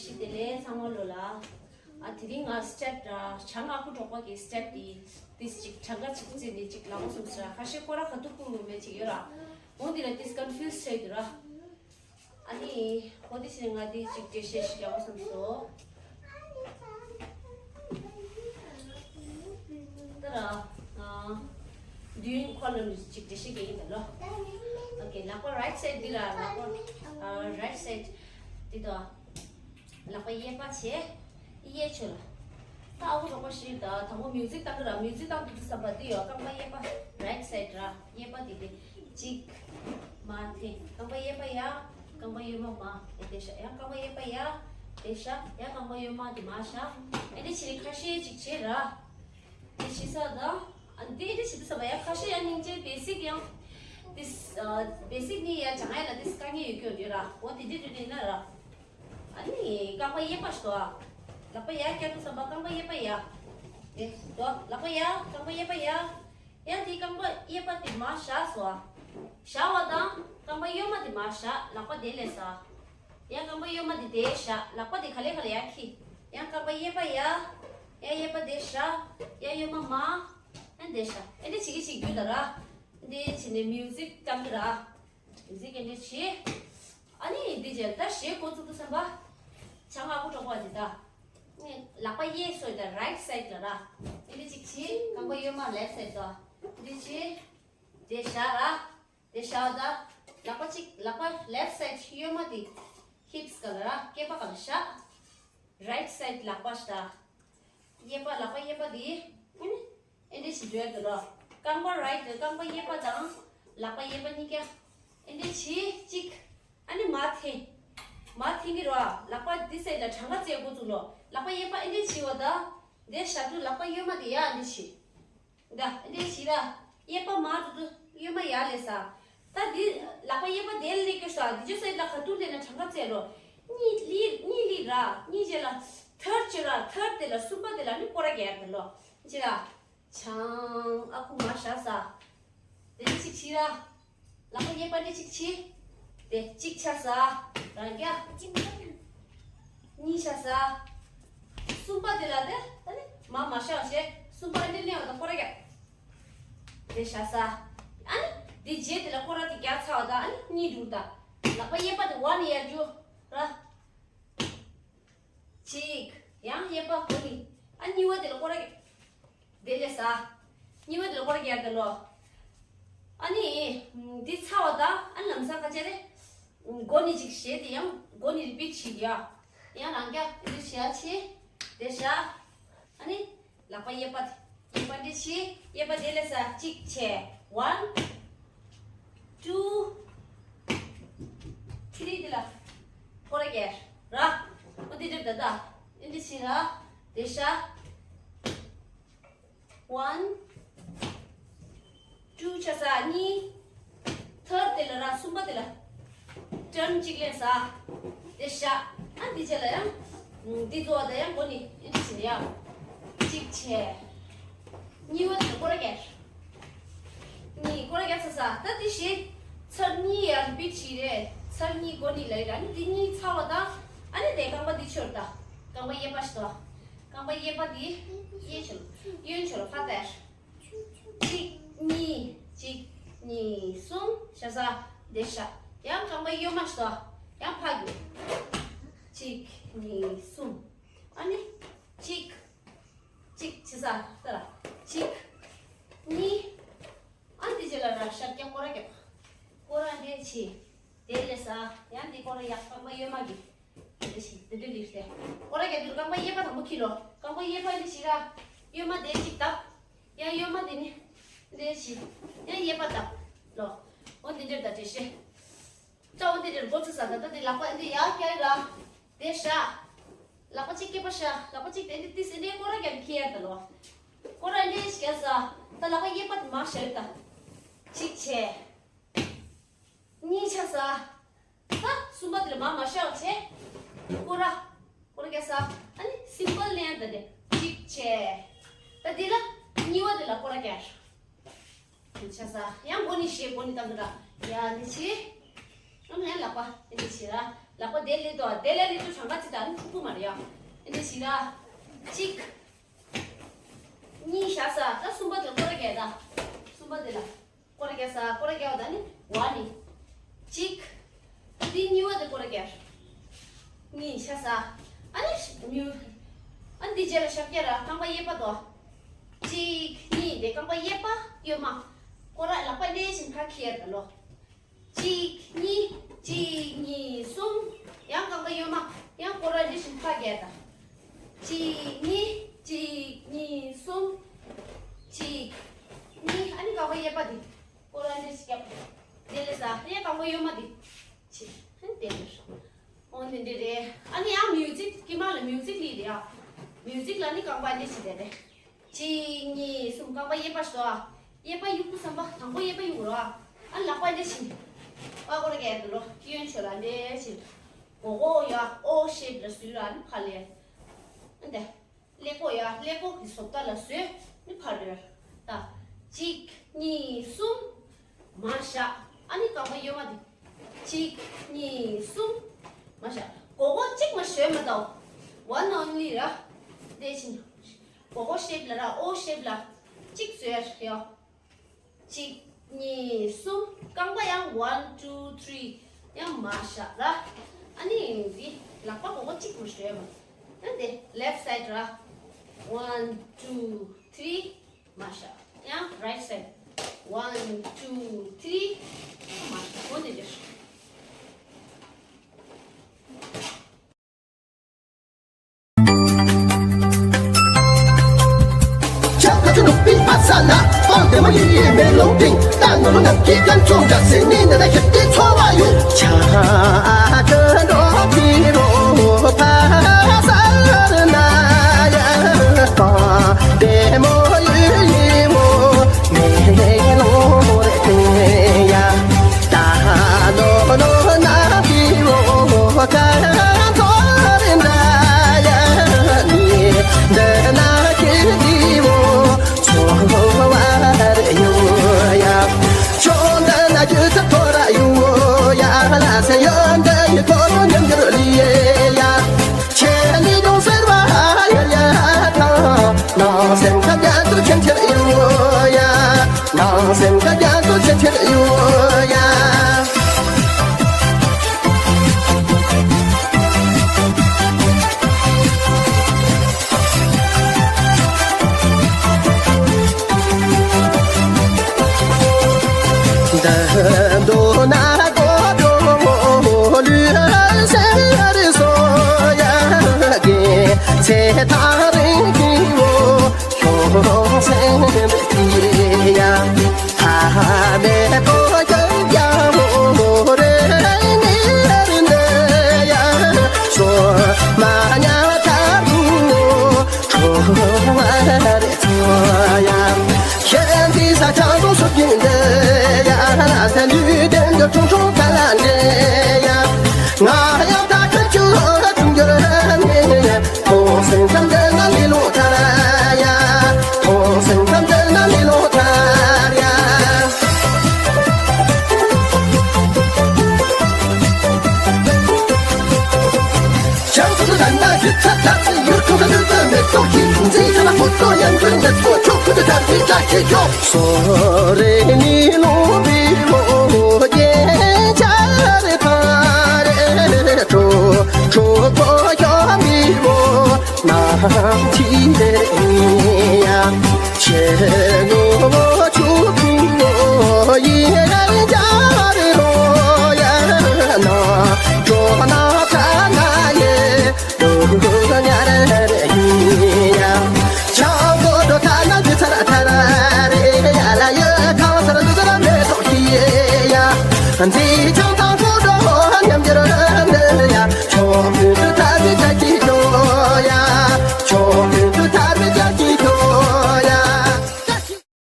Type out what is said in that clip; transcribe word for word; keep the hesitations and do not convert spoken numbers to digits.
ཞིག་དེ་ལས་ཚང་མ་ལོ་ལ། ཨ་དེ་རིང་ང་སི་ཊེབ་འདྲ་བྱང་ཨ་ཁུ་གྲོགས་པ་གི་སི་ཊེབ་དེ་དེ་ཅིག་གྲངས་ཀ་ཅིག་བརྩིས་ནས་ཅིག་ལག་པ་སོང་ཟེར་ཁ་ཤས་སྐོར་ར་ཁ་ཐུག་ཁུག་མེད་ཅིག་ཡོད་ར། འོ་དེ་ལ་དེ་ཀོན་ཕིའུ་སི་བྱས་འདུག་ར། ཨ་ནི་འོ་དེ་ཕྱིར་ང་དེ་ཅིག་འགྲེལ་བཤད་ཞིག་རྒྱག་དགོས་བསམ་སོང་། ད་ར། ཨ་མདུན་ཁོ་ལ་ཅིག་འགྲེལ་བཤད་རྒྱག་གི་ཡིན་ད་ལོ། ཨོ་ཀེ། ལག་པ་རའིཊ་སའིཌ་འདི་ར། ལག་པ་ཨ་རའིཊ་སའིཌ་འདི་དང་། ལག་པ་གཡས་པ་བྱས། གཡས་ཕྱོགས་ལ། ད་ཨ་ཁུ་གྲོགས་པོ་ཞིག་ད་དང་པོ་མིའུ་ཟིག་བཏང་གི་ར། མིའུ་ཟིག་བཏང་དུས་ཙམ་པ་འདི་ཡོད། རྐང་པ་གཡས་པ་རའིཊ་སའིཌ་ར། གཡས་པ་འདི་དེ་གཅིག་མར་འཐེན། རྐང་པ་གཡས་པ་ཡར། རྐང་པ་གཡོན་མ་མར། ཨེ་དེ་བཞག་ཡང་རྐང་པ་གཡས་པ་ཡར། དེ་བཞག་ཡང་རྐང་པ་གཡོན་མ་དེ་མར་བཞག་ཨེ་འདི་བྱས་ནས་ཁ་ཤས་ཅིག་བྱས་ར། དེ་བྱས་ས་དང་། ཨ་འདི་ཨེ་འདི་བྱས་དུས་ཙམ་པ་ཡང་ཁ་ཤས་ཡང་སྙིང་རྗེ་བེ་སིག་ཡང་། དེ་བེ་སིག་ནི་ཡང་སྦྱང་ཡ་ལ་དེ་དཀའ་ངལ་ཡོད་ཀྱི་ཡོད་ར། འོ་དེ་འདྲ་དེ་འདྲ་ཡིན་ན་ར། ཨ་ནི་རྐང་པ་གཡས་པ་ཞོག་ལག་པ་ཡར་བཀྱག་དུས་ཙམ་པ་རྐང་པ་གཡས་པ་ཡར། དེ་ཞོག་ལག་པ་ཡར། རྐང་པ་གཡས་པ་ཡར། ཡང་དེ་རྐང་པ་གཡས་པ་དེ་མར་བཞག་སོང་། བཞག་པ་དང་རྐང་པ་གཡོན་མ་དེ་མར་བཞག་ལག་པ་དེ་ལ་ཟགས། ཡང་རྐང་པ་གཡོན་མ་དེ་དེ་བཞག་ལག་པ་དེ་ག་ལེ་ག་ལེ་ཡར་འཁྱེར། ཡང་རྐང་པ་གཡས་པ་ཡར། ཡང་གཡས་པ་དེ་བཞག་ཡང་གཡོན་མ་མར། ཡང་དེ་བཞག་ཨེ་འདྲ་བྱེད་ཀྱི་བྱེད་རྒྱུ་ད་ར། འདི་བྱས་ནས་མིའུ་ཟིག་བཏང་གི་ར། མིའུ་ཟིག་ཨེ་འདྲ་བྱས། ཨ་ནི་འདི་རྗེས་ད་གཞས་འགོ་བཙུགས་དུས་ཙམ་པ། བྱང་ཨ་ཁུ་གྲོགས་པོ་འདི་ད། ནི་ལག་པ་གཡས་སོ་ད་རའིཊ་སའིཌ་ལ་ར། ཨེ་འདྲ་ཅིག་བྱས་རྐང་པ་གཡོན་མ་ལེཕཊ་སའིཌ་དུ། འདི་བྱས། དེ་བཞག་ར། དེ་བཞག་ད། ལག་པ་གཅིག་ལག་པ་ལེཕཊ་སའིཌ་གཡོན་མ་དེ། ཧིབས་སྒང་ལ་ར། སྐེད་པ་སྒང་ལ་བཞག་རའིཊ་སའིཌ་ལག་པ་ཞིག་ད། གཡས་པ་ལག་པ་གཡས་པ་དེ། ཨ་ནི། ཨེ་འདྲ་ཞིག་འགྲོ་ཡ་དེ་ལོ། རྐང་པ་རའིཊ་དེ་རྐང་པ་གཡས་པ་དང་། ལག་པ་གཡས་པ་གཉིས་ཀ་ཨེ་འདྲ་བྱས་གཅིག་ཨ་ནི་མར་འཐེན། མར་འཐེན་གྱི་རོ། ལག་པ་འདི་སའིཌ་ལ་གྲངས་ཀ་བཙལ་འགོ་བཙུགས་ལོ། ལག་པ་གཡས་པ་ཨེ་འདྲ་བྱས་པ་ད། འདི་བཞག་དུས་ལག་པ་གཡོན་མ་དེ་ཡར་ཨེ་འདྲ་བྱས། འདི་ཨེ་འདྲ་བྱས་ར། གཡས་པ་མར་འགྲོ་དུས་གཡོན་མ་ཡར་ལ་ཟགས། ད་འདི་ལག་པ་གཡས་པ་དེ་ལ་སླེབས་ཀྱི་སོ། འདི་ཅོ་སའིཌ་ལ་ག་དུས་སླེབས་ན་གྲངས་ཀ་བཙལ་ལོ། གཉིས་སླེབས་གཉིས་སླེབས་ར། གཉིས་རྗེས་ལ་ཐརཌ་བྱས་ར། ཐརཌ་དེ་ལ་གསུམ་པ་དེ་ལ་ནི་སྐོར་ར་རྒྱག་ཡ་དེ་ལོ། ཅི་ར། བྱང་ཨ་ཁུ་མར་བཞག་ས། དེ་ནས་གཅིག་བྱས་ར། ལག་པ་གཡས་པ་ནས་གཅིག་བྱས། དེ་གཅིག་ཆགས་ས། རང་རྒྱ། གཉིས་ཆགས་ས། གསུམ་པ་དེ་ལ་དེ་ཨ་ནི་མར་མ་བཞག་བྱས་གསུམ་པ་ཨ་ནི་གླེང་བ་དང་སྐོར་ར་རྒྱག་དེ་བཞག་ས། ཨ་ནི་དེ་རྗེས་དེ་ལ་སྐོར་ར་དེ་རྒྱག་ཚར་བ་དང་ཨ་ནི་གཉིས་འགྲོ་ད། ལག་པ་གཡས་པ་དེ་བ་ནས་ཡར་རྒྱུག་ར། གཅིག་ཡང་གཡས་པ་གོ་ནི། ཨ་གཉིས་པ་དེ་ལ་སྐོར་ར་རྒྱག་དེ་ལས་ས། གཉིས་པ་དེ་ལ་སྐོར་ར་རྒྱག་དེ་ལོ། ཨ་ནི། འདི་ཚར་བ་དང་ཨ་ནི་ལམ་སང་ཁ་ཆེ་རེ། མགོ་ནི་ཅིག་བྱས་ཏེ་ཡང་མགོ་ནི་རི་པིཊ་བྱེད་ཡ། ཡང་རང་རྒྱ་འདི་བྱེད་ཡ་ཆེ། དེ་བྱ། ཨ་ནི། ལག་པ་གཡས་པ་དེ། གཡས་པ་འདི་བྱས། གཡས་པ་དེ་ལས་ས་གཅིག་བྱས། One, two, three དེ་ལ། སྐོར་ར་རྒྱག་ར། འོ་དེ་འདྲ་ད་ད། ཨ་ནི་འདི་བྱེད་ར། དེ་བྱ། One, two ཆགས་ས་གཉིས། Third དེ་ལ་ར་གསུམ་པ་དེ་ལ། Turn གཅིག་ལེན་ས། དེ་བཞག་ཨ་འདི་བྱས་ལ་ཡང་། འདི་ཚོ་བ་དང་ཡང་སྒོ་ནས་ཨེ་འདི་བྱས་ཡ། གཅིག་བྱས། གཉིས་པ་དེ་ལ་སྐོར་ར་རྒྱག་གཉིས་སྐོར་ར་རྒྱག་ཚར་ས་ད་དེ་བཞི། ཚར་གཉིས་ཡར་repeat བྱས་རེད། ཚར་གཉིས་སྒོ་ནས་ལ་ཡི་ར་ནི་དེ་གཉིས་ཚར་བ་དང་ཨ་ནི་དེ་རྐང་པ་འདི་ཆོར་ད། རྐང་པ་གཡས་པ་ཞིག་ཏོ། རྐང་པ་གཡས་པ་འདི་གཡས་ཆོར། གཡོན་ཆོར་ཕ་དར། གཅིག་གཉིས། གཅིག་གཉིས། གསུམ། ཤ་ཟ། འདི་ཤ། ཡང་རྐང་པ་གཡོན་མ་ཞིག་ཏོ། ཡང་ཕ་གི། གཅིག་གཉིས། གསུམ། ཨ་ནི། གཅིག་གཅིག་ཆི་ས་ཏ་ལ། གཅིག་གཉིས། ཨ་འདི་རྗེས་ལ་ར་ཤར་རྒྱག་སྐོར་ར་རྒྱག་སྐོར་ར་འདི་བྱེད། དེ་ལས་ས་ཡང་འདི་སྐོར་ར་ཡག་རྐང་པ་གཡོན་མ་གི། འདི་བྱེད་འདི་འདི་ལིར་ཏེ། སྐོར་ར་རྒྱག་དུས་རྐང་པ་གཡས་པ་དང་པོ་ཁྱེར་ལོ། རྐང་པ་གཡས་པ་འདི་བྱེད་ར། གཡོན་མ་དེ་གཅིག་བཏབ། ཡང་གཡོན་མ་དེ་ནི། འདི་བྱེད། ཡང་གཡས་པ་བཏབ། ལོ། འོ་འདི་འདིར་ད་འདྲེ་ཤེ། ལྟ་འོ་འདི་འདིར་མགོ་ཚུགས་ས་ད་ད་འདི་ལག་པ་འདི་ཡར་བཀྱག་ར། དེ་བཞག་ལག་པ་གཅིག་སྐེད་པ་བཞག་ལག་པ་གཅིག་དེ་འདི་ཏིས་འདི་སྐོར་ར་རྒྱག་ཁྱེར་ད་ལོ། སྐོར་ར་འདི་བཞག་ས། ད་ལག་པ་གཡས་པ་དེ་མར་བཞག་ད། གཅིག་བྱས། གཉིས་ཆགས་ས། ད་གསུམ་པ་དེ་ལ་མར་མ་བཞག་བྱས། སྐོར་ར། སྐོར་ར་རྒྱག་ས། ཨ་ནི་simple ལན་ད་དེ་གཅིག་བྱས། ད་དེ་ལ་གཉིས་པ་དེ་ལ་སྐོར་ར་རྒྱག་ཆ་ས། ཡང་སྒོ་ནས་བཤད་སྒོ་ནས་བཏང་གི་ར། ཡ་འདི་བྱེད། ཨ་ནི་ལག་པ་འདི་འདྲ་བྱེད་ར། ལག་པ་དེ་ལེ་དོ་དེ་ལེ་ལེ་དོ་གྲངས་ཀ་ཅི་ད་ནི་འཁྲུག་པོ་མ་རེད་ཡ། འདི་འདྲ་བྱེད་ར། གཅིག་གཉིས་བཞག་ས་ད་གསུམ་པ་དེ་སྐོར་ར་རྒྱག་ད། གསུམ་པ་དེ་ལ། སྐོར་ར་རྒྱག་ས་སྐོར་ར་རྒྱག་པ་ད་ནི་ཝ་ནི། གཅིག་འདི་གཉིས་པ་དེ་སྐོར་ར་རྒྱག་གཉིས་བཞག་ས། ཨ་ནི་མྱུར། ཨ་ནི་འདི་རྗེས་ལ་ཞབས་བཀྱག་ར་རྐང་པ་གཡས་པ་དོ། གཅིག་གཉིས་དེ་རྐང་པ་གཡས་པ་གཡོན་མ། སྐོར་ར་ལག་པ་སྣེ་བཞིན་ཁ་ཁྱེར་ད་ལོ། གཅིག་གཉིས། གཅིག་གཉིས། གསུམ། ཡང་རྐང་པ་གཡོན་མ། ཡང་སྐོར་ར་འདི་བཞིན་ཁ་རྒྱག་ད། གཅིག་གཉིས། གཅིག་གཉིས། གསུམ། གཅིག་གཉིས། ཨ་ནི་རྐང་པ་གཡས་པ་འདི། སྐོར་ར་འདི་བཞིན་རྒྱབ། དེ་ལས་ས་ཡང་རྐང་པ་གཡོན་མ་འདི། གཅིག་ཨ་ནི་དེ་འདྲ། འོ་འདི་འདྲ་རེད། ཨ་ནི་ཡང་མིའུ་ཛིག་དཀྱིལ་མ་ལ་མིའུ་ཛིག་ལི་རེད་ཡ། མིའུ་ཛིག་ལ་ནི་རྐང་པ་འདི་བཞིན་རེད་དེ། གཅིག་གཉིས། གསུམ། རྐང་པ་གཡས་པ་ཞོག་གཡས་པ་གཡུག་པོ་བསམ་པ་དང་པོ་གཡས་པ་གཡུག་རོགས། ཨ་ལག་པ་འདི་བཞིན། པ་སྐོར་ར་རྒྱག་ད་ལོ། གཡོན་ཕྱོགས་ལ་འདི་བཞིན། མགོ་སྐོར་ཡ་ཨོ་ཤེབ་ལ་བཟོས་ར་ནི་ཕར་ལ། ཨ་འདི། ཀླད་ཀོར་ཡ་ཀླད་ཀོར་གྱི་བཟོ་ལྟ་ལ་བཟོས་ནི་ཕར་རོལ། ད། གཅིག་གཉིས། གསུམ། མར་བཞག་ཨ་ནི་རྐང་པ་གཡོན་མ་འདི། གཅིག་གཉིས། གསུམ། མར་བཞག་མགོ་སྐོར་གཅིག་མ་བཟོས་མ་གཏོགས། One only ར། དེ་བཞིན། མགོ་སྐོར་ཤེབ་ལ་ར་ཨོ་ཤེབ་ལ། གཅིག་བཟོས་ཡ། གཅིག་གཉིས། གསུམ། རྐང་པ་ཡང་one two three ཡང་མར་བཞག་ར། ཨ་ནི་འདི་ལག་པ་མགོ་སྐོར་གཅིག་མ་བཟོས་མ། ཨ་འདི་left side ར། One two three མར་བཞག་ཡང་right side། One two three མར་བཞག་འོ་འདི་འདྲ།